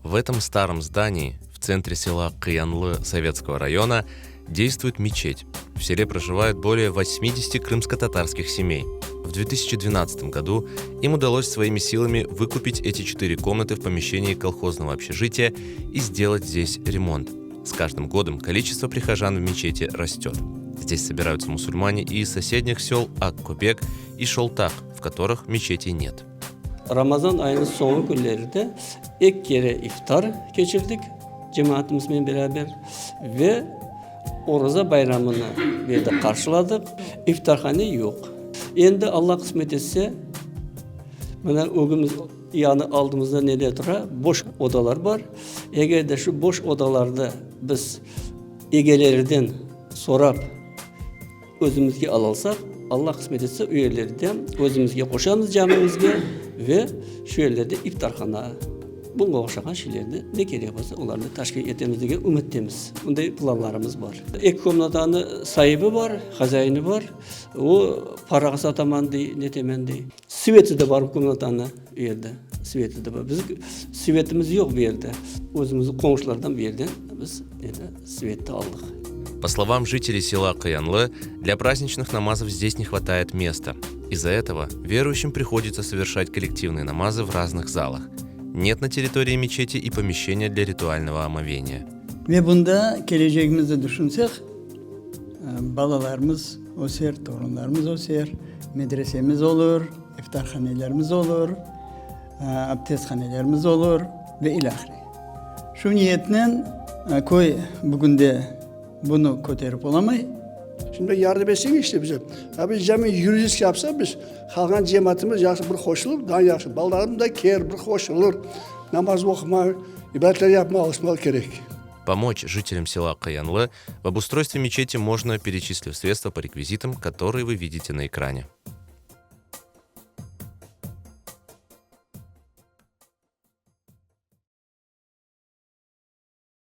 В этом старом здании, в центре села Каянлы Советского района, действует мечеть. В селе проживают более 80 крымско-татарских семей. В 2012 году им удалось своими силами выкупить эти четыре комнаты в помещении колхозного общежития и сделать здесь ремонт. С каждым годом количество прихожан в мечети растет. Здесь собираются мусульмане и из соседних сел Аккобек и Шолтак, в которых мечетей нет. Ramazan ayınıñ soñu künlerinde eki kere iftar keçirdik cemaatımıznen beraber ve Oraza bayramını bu yerde qarşıladıq. İftarhane yoq. Endi Alla qısmet etse, mına ögümiz, yani aldımızda neler tura, boş odalar bar. Eger de şu boş odalarnı biz egelerden sorap, Özümizge alalsaq, Alla qısmet etse, o yerlerde özümizge qoşamız camimizge ve şu yerlerde iftarhana, buña oşağan şeylerni, ne kerek bolsa, olarnı teşkil etemiz degen ümüttemiz. Bunday planlarımız bar. Eki komnatanı saibi bar, hazaini bar, o parağa sataman dey, netemen dey. Sveti de bar bu komnatanı, u yerde sveti de bar. Bizim svetimiz yoq bu yerde. Özümizniñ qonşulardan bu yerden biz endi svetti aldıq. По словам жителей села Каянлы, для праздничных намазов здесь не хватает места. Из-за этого верующим приходится совершать коллективные намазы в разных залах. Нет на территории мечети и помещения для ритуального омовения. Ve bunda kelecegimizni düşünsek, balalarımız öser, torunlarımız öser, medresemiz olur, iftarhanelerimiz olur, abdesthanelerimiz olur ve ilâhre. Şu niyetnen köy bugünde bunı köterip olamay. Şimdi yardım etseñ işte bize. Ha biz cami yuridisk yapsa biz qalğan cemaatımız yahşı bir qoşulır, daa yahşı. Balalarımız da ker, bir qoşulır. Namaz oqumaq, ibadetler yapmaq alışmaq kerek. Помочь жителям села Каянлы в обустройстве мечети можно, перечислив средства по реквизитам, которые вы видите на экране.